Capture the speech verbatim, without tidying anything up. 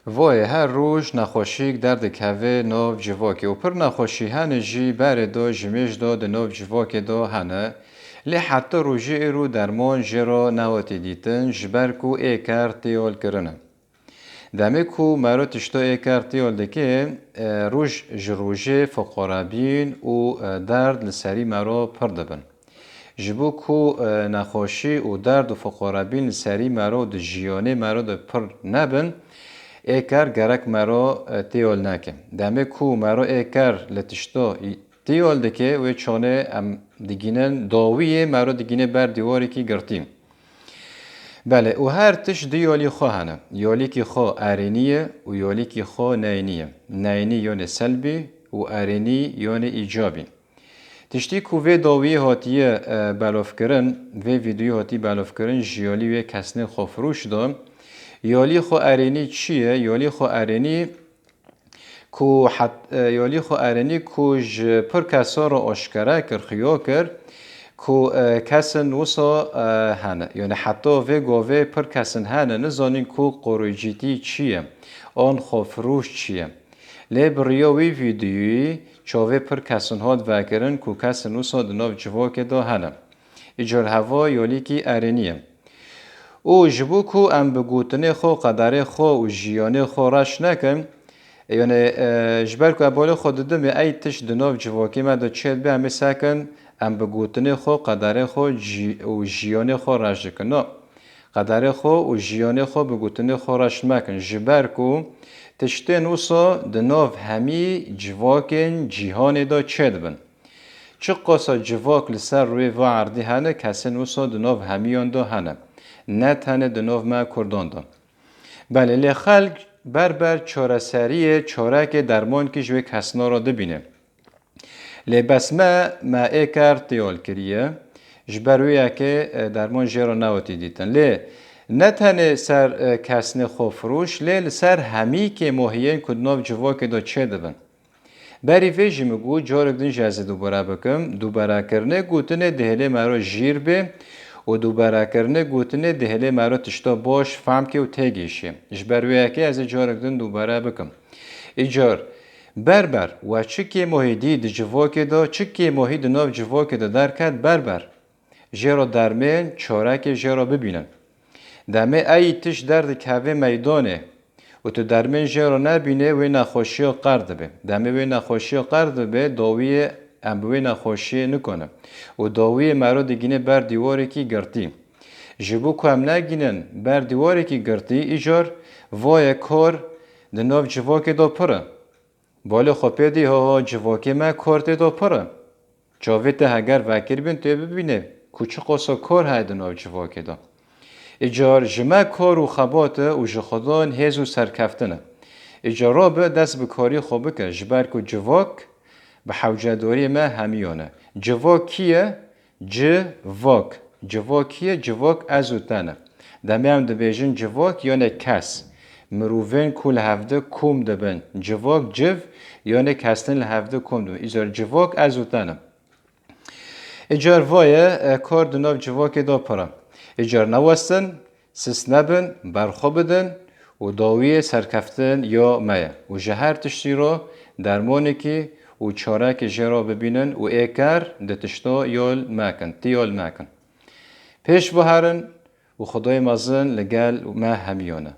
Voyê her roj nexweşîk derdikeve nav civakê û pir nexweşî hene jî berê de ji mêj de di nav civakê de hene. Lê heta rojê îro derman jê re nehatî dîtin, ji ber ku ê ker têal kirine. Demê ku mero tişto ê ker têal dike, e, roj ji rojê fiqorabîn û, e, derd li serî mero pir dibin. Ji bo ku, e, nexweşî û derd û fiqorabîn li serî mero di jiyanê mero de pir nebin, ê ker gerek mero, e, têal neke. Demê ku mero ê ker li tişto têal dike, wê çanê em digînin dawiyê mero digîne ber dîwarekî girtî. Belê, û her tişt du yalî xwe hene. Yalîkî xwe erênî ye û yalîkî xwe neynî ye. Neynî yonê selbî û erênî yonê îcabî. Tiştî ku vê dawiyê hatiye, e, belavkirin, vê vîdyoyê hatî belavkirin, ji yalî wê kesnê xwefiroş de. Yalî xwe erênî çi ye? Yalî xwe erênî ku het-, e, yalî xwe erênî ku ji pir kesa re aşkere kir, xuya kir ku, e, kesin wisa, e, hene. Yani heta vê gavê pir kesin hene, nizanîn ku qorûcîtî çi ye, an xwefiroş çi ye. Lê bi riya wî vîdyoyî çavê pir kesin hat vekirin ku kesin wisa di nav civakê de hene. Îcar heva yalîkî erênî ye. Û ji bo ku em bi gotinê xwe, qederê xwe û jiyanê xwe reş nekin, yani, e, ji ber ku em balê xwe didimê ey tişt di nav civakê me de çêdibe, em ê sekin em bi gotinê xwe, qederê xwe jî-, û jiyanê xwe reş dikin. Na, qederê xwe û jiyanê xwe bi gotinê xwe reş mekin. Ji ber ku tiştên wisa di nav hemî civakên cîhanê de çêdibin. Çiqasa civak li ser rûyê vê erdî hene, kesên wisa di nav hemiyan de hene. Ne tenê di nav me Kurdan de. Belê, lê xelk ber ber çareseriyê, çarekê, dermankî ji wê kesna re dibîne. Lê bes me, me ê ker têal kiriye. Ji ber wê yekê, e, derman jê re newatî dîtin. Lê ne tenê ser, e, kesnê xwefiroş, lê li ser hemî kêmohiyên ku di nav civakê de çêdibin. Berî vê jî min got, carek din jî ez ê dubare bikim, dubarekirinê gotinê dihêlê mero jîr bê û dubarekirinê gotinê dihêlê mero tişta baş fehm kê û têgihişê. Ji ber wê yekê ez ê carek din dubare bikim. Îcar, berber, we çi kêmohî dî di civakê de, çi kêmohî di nav civakê de derket, berber. Jê re dermên, çarekê jê re bibînin. Demê ey tişt derdikeve meydanê û tu dermên jê re nebînê, wê nexweşiya qer dibe. Demê wê nexweşiya qer dibe, dawiyê em bi wê nexweşiyê nikone û dawiyê mero digîne ber dîwarekî girtî. Ji bo ku em negînin ber dîwarekî girtî, îcar voye kor di nav civakê de pir e. Balê xwe pê dî, ha ha, civakê me kor tê de pir e. Çavê te heger vekiribin, tu yê bibînê ku çiqasa kor heye di nav civakê de. Îcar ji me kor û xebat e û ji Xudan hêz û serkeftin e. Îcar rabe dest bi karî xwe bike, ji ber ku civak bi hewcedariyê me hemiyan e. Civak kî ye? Civak. Civak kî ye? Civak ez û te ne. Demê em dibêjin civak, yane kes. Mirovên ku li hevdi kom dibin. Civak, civ, yane kestin li hevdi kom dibin. Îcar civak ez û te ne. Îcar vaye, e, kor di nav civakê de pir e. Îcar newestin, sis nebin, berxwe bidin û dawiyê serkeftin ya me ye. Û ji her tiştî re dermonekî û çarekê jê re bibînin û ê ker di tişta yol mekin, tiyol mekin. Pêş biherin û Xwedayê mezin li gel me hemiyan e.